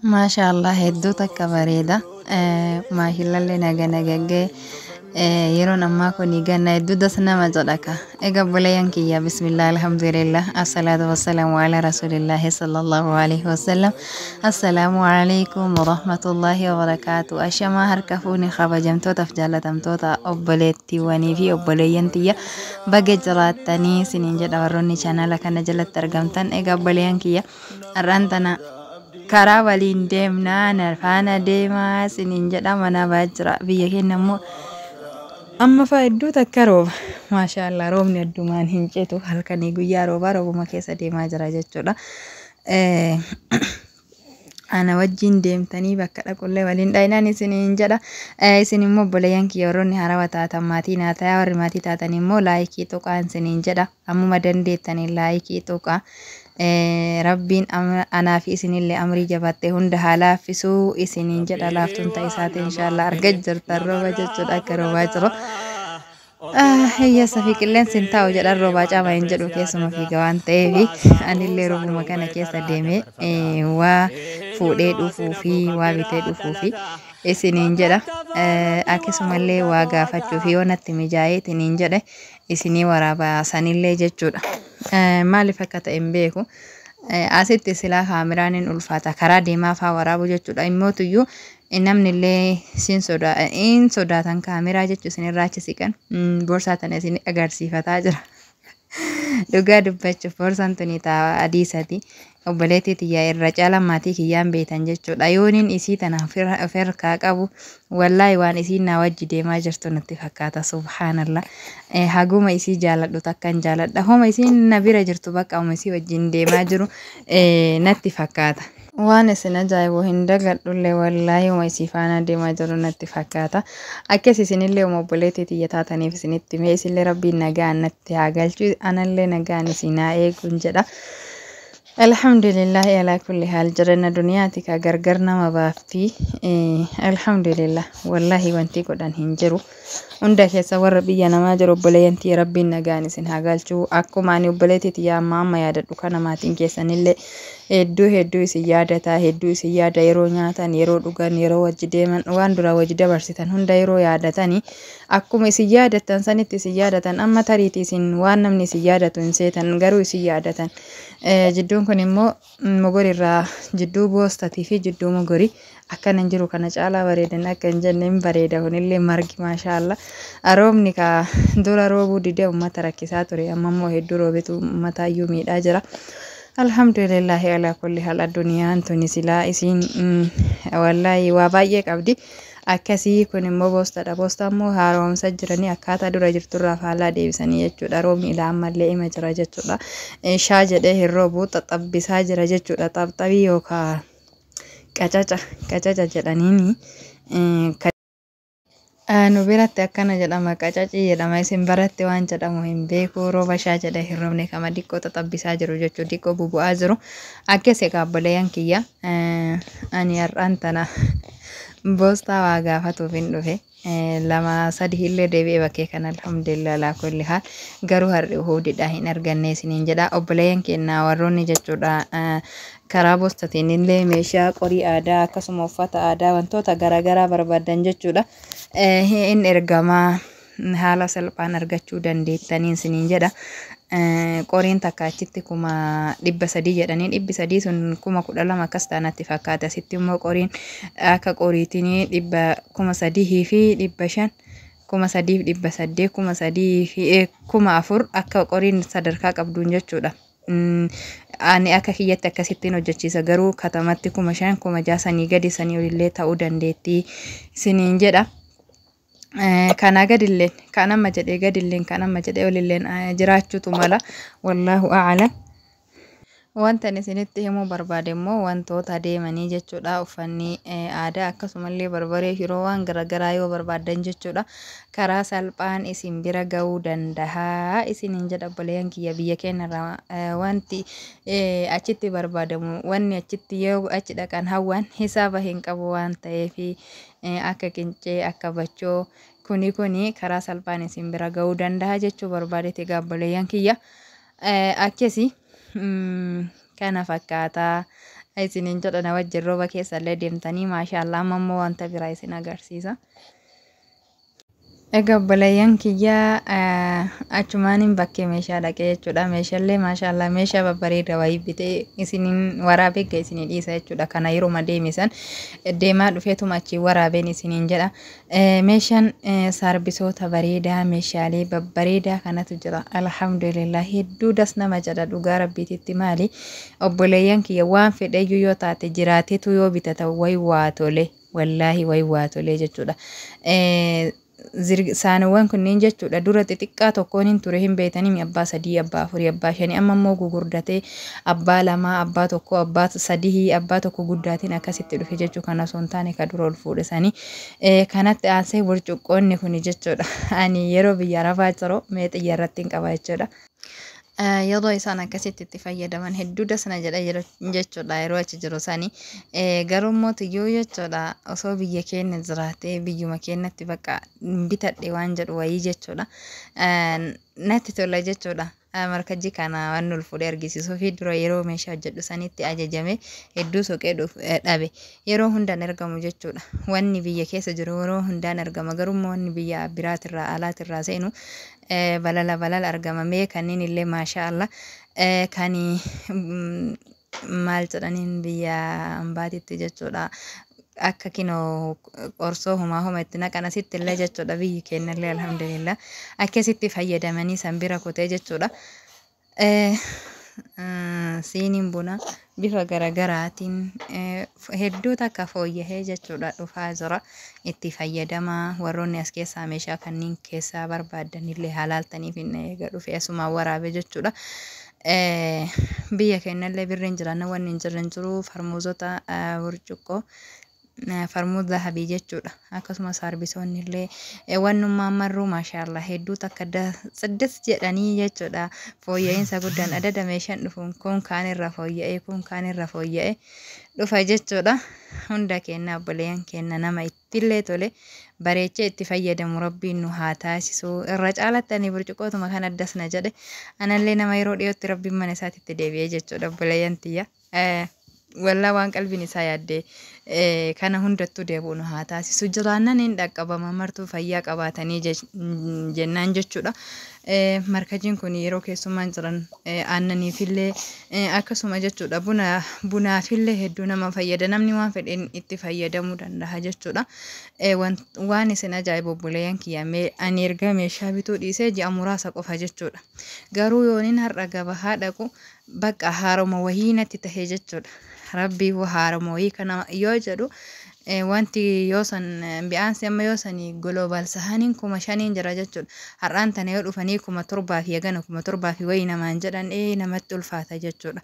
Maasha Allah, hedduu takka bareeda. Maashillallee naga nagaggee yeroon ammaa kun ganna hedduu das nama jedhaka. Egaa obboleeyyan kiyya, bismillah, alhamdulillah, assalaatu wassalaamu ala rasuulillahi sallallahu alaihi wasallam. Assalaamu alaikum warahmatullahi wabarakaatu. Ashamaa harka fuuni, kabajamtootaaf jaalatamtoota obboleettiiwwanii fi obboleeyyan tiyya, baga jiraattanii isiniin jedha warroonni chaanala kana jalatti argamtan. Egaa obboleeyyan kiyya, har'aan tana karaa waliin deemnaa, na faana deemaa isiniin jedha. Mana ba'aa jira. Biyya keenya immoo amma fa'a hedduu takka rooba. Maashaallah, roobni addumaan hin citu, halkanii guyyaa roobaa, roobuma keessa deemaa jira jechuudha. Ana wajjin deemtanii bakka dhaqullee waliin dhayinaan isiniin jedha. Isin immoo obboleeyyan kiyya warroonni haarawaa taatan maatii naa ta'aa, warri maatii taatan immoo laayikii tuqaa isiniin jedha. Ammuma dandeettanii laayikii tuqaa. Rabbiin anaa fi isinillee amrii jabaatte hunda haa laaffisuu isiniin jedha. Laaftuun ta'e isaati inshaallah. Argaa jirtan rooba jechuudha, akka roobaa jiru. Hiyyeessa fi qilleensi hin taa'u jedhan, roobaa caama hin jedhu, keessuma fiiga waan ta'eef anillee roobuma kana keessa deemee waa fuudhee dhufuu fi waa bitee dhufuu fi isiniin jedha. Akkasumallee waa gaafachuu fi yoo natti mijaa'ee isiniin jedhe isinii waraabaa sanillee jechuudha. Maaliif akka ta'e hin beeku. Asitti silaa kaameraan hin ulfaata karaa deemaa faa waraabu jechuudha. Immootuyyuu namni illee sin sodaa hin sodaatan kaameraa jechuu isinirraa achi siqan. Boorsaa tana isin agarsiifataa jira. Dhugaa dubbachuuf boorsaan tuni taa adii sadi. Obboleettii tiyyaa irra caalaa maatii kiyyaan beektan jechuudha. Yooniin isii tana of harkaa qabu, wallaahi waan isiin naa wajji deemaa jirtu natti fakkaata. Subhaanallah. Haguma isii jaaladhu takkan jaaladha. Homa isiin na bira jirtu bakka homa isii wajjin deemaa jiru natti fakkaata. Waan isin ajaa'ibu hin dagadhullee, wallaahi homa isii faana deemaa jiru natti fakkaata. Akkas isinillee homa obboleettii tiyya taataniif isinitti mee isinillee rabbiin nagaan natti haa galchu, anallee nagaan isin haa eeguun jedha. Alhamdulillahi alaa kulli haal, jireenya duniyaati ka gargar nama baafti. Alhamdulillah, wallahi wanti godhan hin jiru. Hunda keessa warra biyya namaa jiru, obboleeyyan tiyya, rabbiin nagaan isin haa galchu. Akkuma ani obboleettii tiyya amma amma yaadadhu kana maatiin keessanillee hedduu hedduu isin yaadata, hedduu isin yaada. Yeroo nyaatan, yeroo dhugan, yeroo wajji deeman, waan dura wajji dabarsitan hunda yeroo yaadatani akkuma isin yaadattan sanitti isin yaadatan. Amma tariitii isin waan namni isin yaadatu hin seetan, garuu isin yaadatan. Jidduun kun immoo mogorirraa jidduu boostatii fi jidduu mogorii akkana hin jiru, kana caalaa bareedan akka hin jenne, hin bareeda kunillee margi, maashaallah. Roobni ka dura roobuu didee uummata rakkisaa ture amma immoo hedduu roobetu uummata iyyuu miidhaa jira. Alhamdulillahi alaa kulli haal, adduniyaan tuni silaa isiin wallaahi waa baay'ee qabdi. Akkasii kun immoo boostadha. Boostaa immoo haaromsa jiranii akkaataa dura jirturraa faallaa deebisanii jechuudha. Roobni ilaa ammallee ima jira jechuudha. Shaa jedhee hin roobu, xaxabbisaa jira jechuudha. Xabxabii yookaan qacaca qacaca jedhaniini. Nu biratti akkana jedhama, qacacii jedhama. Isin biratti waan jedhamu hin beeku. Rooba shaa jedhee hin roobne, kama diqqoo xaxabbisaa jiru jechuudha. Diqqoo bubu'aa jiru. Akkas egaa obboleeyyan kiyya, ani har'aan tana boostaa waa gaafatuuf hin dhufe. Lama sadi illee deebi'ee bakkee kana, alhamdulillah alaa kulli haal, garuu har'i huudidha hin arganne isiniin jedha. Obboleeyyan keenya warroonni jechuudha karaa boostatiin illee meeshaa qorii aadaa akkasuma uffata aadaa wantoota garaagaraa barbaadan jechuudha. Inni ergamaa haala salphaan argachuu dandeettanii isiniin jedha. Qoriin takka achitti 300,000 jedhanii, 300 sun 12,000 akkas taanatti fakkaata. Asitti immoo qoriin akka qoriitiin dhibba 3,500, 3,800, 3,000 fi 4,000 akka qoriin sadarkaa qabduun jechuudha. Ani akka kiyyatti akkasittiin hojjechiisa, garuu katamatti 5,000, 6,000 sanii gadi sanii olillee ta'uu dandeettii isiniin jedha. Kanaa gadilleen, kan amma jedhee gadilleen, kan amma jedhee olilleen jiraachuutu mala, wallaahu a'lam. Wanta ani isinitti himuu barbaade immoo wantoota deemanii jechuudha. Uffanni aadaa akkasumallee barbaree, shiroo, waan garaagaraa yoo barbaaddan jechuudha. Karaa salphaan isin bira ga'uu danda'a isiniin jedha obboleeyyan kiyya. Biyya keenyarraa wanti achitti barbaadamu, wanni achitti yoo achi dhaqan hawwan hisaaba hin qabu waan ta'eef, akka qincee, akka bachoo kuni kuni karaa salphaan isin bira ga'uu danda'a jechuu barbaadeeti egaa obboleeyyan kiyya. Akkasi kana fakkaataa. Isiniin jedha na wajjin rooba keessallee deemtanii maashaallah amma immoo wanta biraa isin agarsiisa. Egaa obboleeyyan kiyyaa achumaaniin bakkee meeshaa dhaqee jechuudha. Meeshaalee maashaallah meeshaa babbareedaa wayii bitee isiniin waraabee ga isinii dhiisa jechuudha. Kana yeroo deeme san deemaa dhufeetuma achii waraabeen isiniin jedha. Meeshaan saarbisoota bareedaa meeshaalee babbareedaa kanatu jira. Alhamdulillah hedduu das nama jedha dhugaa rabbiititti maali. Obboleeyyan kiyya waan fedheyyuu yoo taate jiraateetu yoo bitata wayi waa tole. Wallaahi wayi waa tole jechuudha. Saanowwan kunneen jechuudha dura xixiqqaa tokkoon hin ture hin beektanii abbaa sadii abbaa afurii abbaa shanii amma immoo gugurdatee abbaa lamaa abbaa tokko abbaa sadii abbaa tokko guddaatiin akkasitti dhufe jechuu kana osoo hin taane ka dura ol fuudhe sanii kanatti aansee burcuqqoonni kuni jechuudha ani yeroo biyya arabaa jiru mee xiyyaarratti hin qaba jechuudha. Yeroo isaan akkasitti itti fayyadaman hedduu dasna jedha jechuudha yeroo achi jiru sani. Garuu immoo tiyyuu jechuudha osoo biyya keenya jiraatee biyyuma keenyatti bakka bitadhe waan jedhu wayii jechuudha. Natti tola jechuudha. Markajji kana waan ol fuudhee argisiisuu fi dura yeroo meeshaa hojjedhu sanitti ajajame hedduu soqee dhabe. Yeroo hundaan argamu jechuudha. Wanni biyya keessa jiru yeroo hundaan argama. Garuu immoo wanni biyya biraatirraa alaatirraa seenu balala balala argama. Mee kanneen illee maashaa Allah kan maal jedhaniin biyya ambaatitti jechuudha. Akka kinoo qorsoo humaa homa itti naqan asitti illee jechuudha biyyi keenya illee alhamdulillah akkasitti fayyadamanii san bira kutee jechuudha. Siiniin buna bifa garagaraatiin hedduu takka fooyyahee jechuudha dhufaa jira itti fayyadamaa warroonni as keessaa meeshaa kanneen keessaa barbaadan illee halaaltaniif hin eega dhufe asumaan waraabe jechuudha. Biyya keenyallee birriin jiran wanni hin jirre hin jiru farmuuzota burcuqqoo farmuuz zahabii jechuudha. Akkasumas saarbisoonni illee wannummaan marruu maashaallah hedduu takka siddis jedhanii jechuudha. Fooyya'insa guddaan adada meeshaan dhufuun kun kaan irra fooyya'ee kun kaan irra fooyya'ee dhufa jechuudha. Hunda keenya obboleeyyan keenya nama ittillee tole bareechee itti fayyadamu rabbiin nu haa taasisu. Irra caalatti ani burcuqqootuma kan addas na jedhe anallee nama yeroo dhiyootti rabbiin mana isaatitti deebi'ee jechuudha obboleeyyan tiyya. Wallaa waan qalbiin isaa yaadde kana hundattuu deebi'u nu haa taasisu. Jiraannan hin dhaqqabama martuu fayyaa qabaatanii jennaan jechuudha. Markajiin kun yeroo keessummaan jiran aannaniifillee akkasuma jechuudha bunaafillee hedduu nama fayyada. Namni waan fedheen itti fayyadamuu danda'a jechuudha. Waan isin ajaa'ibu obboleeyyan kiyya ani erga meeshaa bituu dhiisee ji'a muraasa qofa jechuudha. Garuu yooniin har'a gabahaa dhaqu bakka haaroma wayii natti tahee jechuudha. Rabbii haaroma wayii kana yoo jedhu wanti yoo san bi'aansi amma yoo san global sahaniin 5,000 jira jechuudha. Har'aan tana yoo dhufanii 7,000 fi hagana 7,000 fi wayii namaan jedhan namatti ulfaata jechuudha.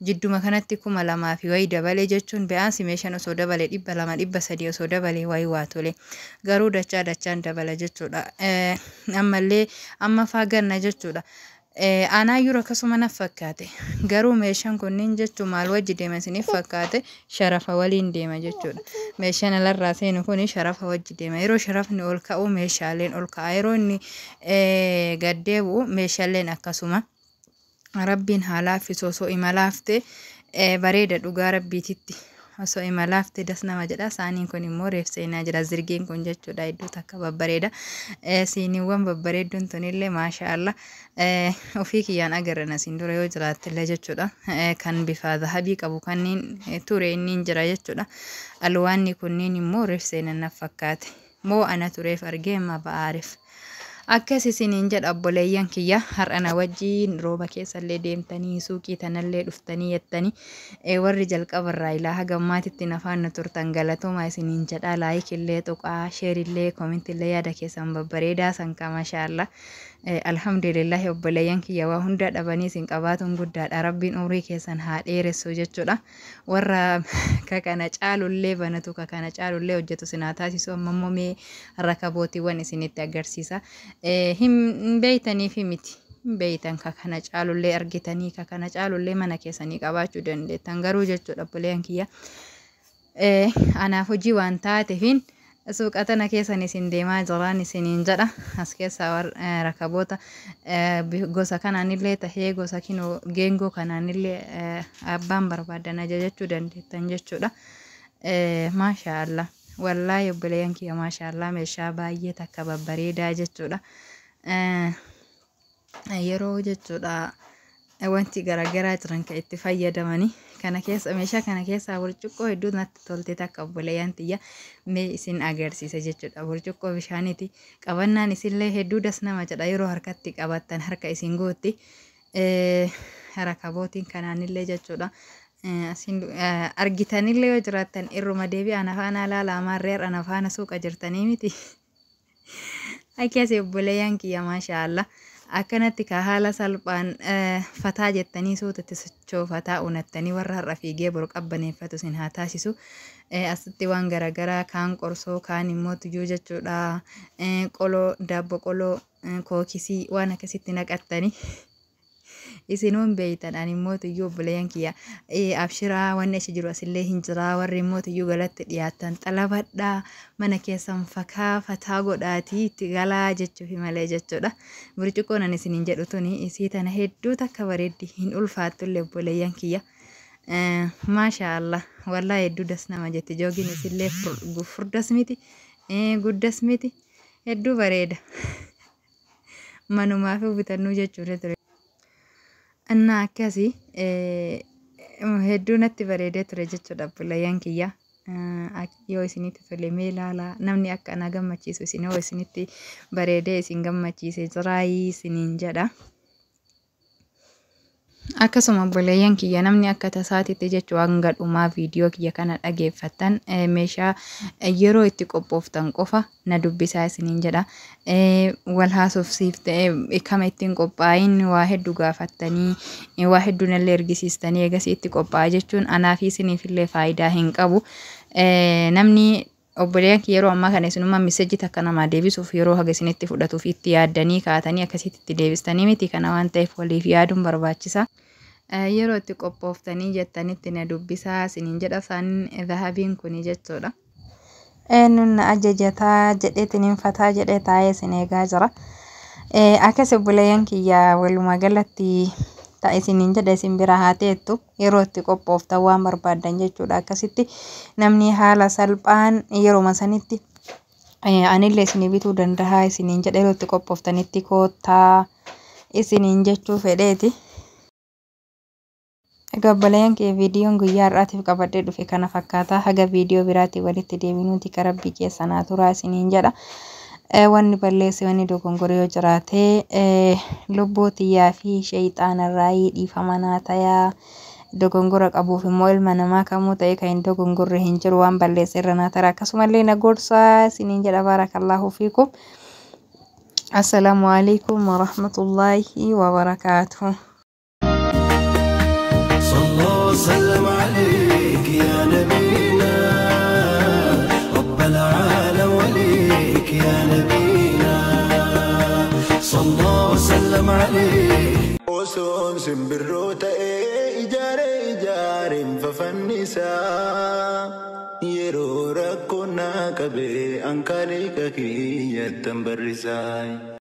Jidduma kanatti 2,000 fi wayii dabalee jechuun bi'aansi meeshaan osoo dabalee 200 300 osoo dabalee wayii waa tole. Garuu dachaa dachaan dabala jechuudha. Ammallee amma faa ganna jechuudha. Anaayyuu akkasuma naf fakkaate. Garuu meeshaan kunniin jechuun maal wajji deema isiniif fakkaate sharafa waliin deema jechuudha. Meeshaan alarraa seenu kun sharafa wajji deema. Yeroo sharafni ol ka'u meeshaaleen ol ka'a. Yeroo inni gad deebi'u meeshaaleen akkasuma. Rabbiin haa laaffisu osoo imalaafte bareeda dhugaa rabbiititti. Osoo imalaafte das nama jedha. Saaniin kun immoo reef seenaa jira. Zirgiin kun jechuudha iddoo takka babbareeda. Siiniiwwan babbareedduun tunillee maashaallah ofii kiyyaan agarran asiin dura yoo jiraattillee jechuudha. Kan bifa zahabii qabu kanneen ture inni jira jechuudha. Alwaanni kunniin immoo reef seenan naf fakkaate. Moo ana tureef argee ma ba'aarif. Akkas isiniin jedha obboleeyyan kiyya har'a na wajjiin rooba keessallee deemtanii suuqii tanallee dhuftanii jettanii warri jalqabarraa ilaa haga ammaatitti nafaan nu turtan galatoomaa isiniin jedha. Laayikillee tuqaa sheerillee koomentillee yaada keessan babbareedaa san ka maashaalla. Alhamdulillahi obboleeyyan kiyya waa hunda dhabanii isin qabaatuun guddaadha. Rabbiin umrii keessan haa dheeressu jechuudha. Warra ka kana caalullee banatu ka kana caalullee hojjetu isin haa taasisu. Amma immoo mee rakabootiiwwan isinitti agarsiisa. Hin beeytaniif miti. Hin beeytan ka kana caalullee argitanii ka kana caalullee mana keessanii qabaachuu dandeettan garuu jechuudha obboleeyyan kiyya. Anaaf hojii waan taateefin Suuqa tana keessan isin deemaa jiraan isiniin jedha. As keessaa rakaboota gosa kanaanillee tahee gosa kinoo geengoo kanaanillee abbaan barbaadan ajajachuu dandeettan jechuudha. Maasha Allah. Wallaahi obboleeyyan kiyya, maasha Allah, meeshaa baay'ee takka babbareedaa jechuudha. Yeroo jechuudha wanti garaagaraa jiran kan itti fayyadamanii kana keessa, meeshaa kana keessaa burcuqqoo hedduu natti tolte takka, obboleeyyan tiyya, mee isin agarsiisa jechuudha. Burcuqqoo bishaaniiti. Qabannaan isillee hedduu das nama jedha, yeroo harkatti qabattan harka isin gootti. Rakabootiin kanaanillee jechuudha. Asin argitanillee yoo jiraattan irruma deebi'aa ana faana ilaalaa, maarreer ana faana suuqa jirtanii miti. Akkasii obboleeyyan kiyya, maasha Allah. Akkanatti ka haala salphaan fataa jettanii suutatti sochoofataa unattanii warra har'a fiigee boru qabbaneeffatu isin haa taasisu. Asitti waan garaagaraa kaan qorsoo, kaan immoo tuyyuu jechuudha. Qoloo, daabboo, qoloo, kookisii waan akkasitti naqattanii. Isinuun beeytan, ani immoo tuyyuu obboleeyyan kiyya abshiraa, wanni achi jiru asillee hin jiraa. Warri immoo tuyyuu galatti dhiyaattan xalabadhaa, mana keessan fakaa fataa godhaatii itti galaa jechuufi malee jechuudha. Burcuqqoon ani isiniin jedhu tuni isii tana, hedduu takka bareeddi, hin ulfaattullee obboleeyyan kiyya. Maasha Allah, wallaahi hedduu das nama jetti. Joogiin isillee furdas miti, guddas miti, hedduu bareeda. Manumaaf bitannuu jechuudha ture. Innaa akkasii hedduu natti bareedee ture jechuudha obboleeyyan kiyya. Yoo isinitti tole mee ilaalaa, namni akka na gammachiisu isin yoo isinitti bareedee isin gammachiise jiraayii isiniin jedha. Akkasuma obboleeyyan kiyya, namni akka tasaatitti jechuu hanga dhumaa viidiyoo kiyya kana dhageeffattan meeshaa yeroo itti qophooftan qofa na dubbisaa isiniin jedha. Wal haasofsiif kama ittiin qophaa'in waa hedduu gaafattanii, waa hedduu nallee ergisiistanii eegasii itti qophaa'a jechuun anaa fi isiniifillee faayidaa hin qabu. Namni obboleeyyan kiyya yeroo ammaa kana isinummaa message takka namaa deebisuuf yeroo haga isinitti fudhatuuf itti yaaddanii kaatanii akkasitti itti deebistanii miti. Kana waan ta'eef waliif yaaduun barbaachisa. Yeroo itti qophooftanii jettanitti na dubbisaa isiniin jedha, isaan zahabiin kuni jechuudha. Eenyuun na ajajataa jedheetiin fataa jedhee taa'ee isin eegaa jira. Akkas obboleeyyan kiyya, walumaa galatti ta'a isiniin jedha, isin bira haa teettu yeroo itti qophooftan waan barbaaddan jechuudha. Akkasitti namni haala salphaan yeroo sanitti anillee isinii bituu danda'a isiniin jedha, yeroo itti qophooftanitti koottaa isiniin jechuu fedheeti. Egaa obboleeyyan kee, viidiyoon guyyaa har'aatiif qabadhee dhufe kana fakkaata. Haga viidiyoo biraatiin walitti deebinuuti ka rabbii keessa naa turaa isiniin jedha. Wanni balleesse, wanni dogongore yoo jiraate lubbuu tiyyaa fi sheeyxaanarraa dhiifama naa tayaa. Dogongora qabuuf immoo ilma namaa kamuu ta'e kan hin dogongorre hin jiru, waan balleesse irra naa tara. Akkasumallee na gorsaa isiniin jedha. Baarakallaahu fiikum. Assalaamu alaikum warahmatullaahi wabarakaatuh. صلى وسلم عليك يا نبينا، رب العالم وليك يا نبينا، صلى وسلم عليك. Osoon simbirroo ta'ee ijaaree ijaareen fafannisaa, yeroo rakkoon naa qabee ankaaliqa kiyyattan barrisaa.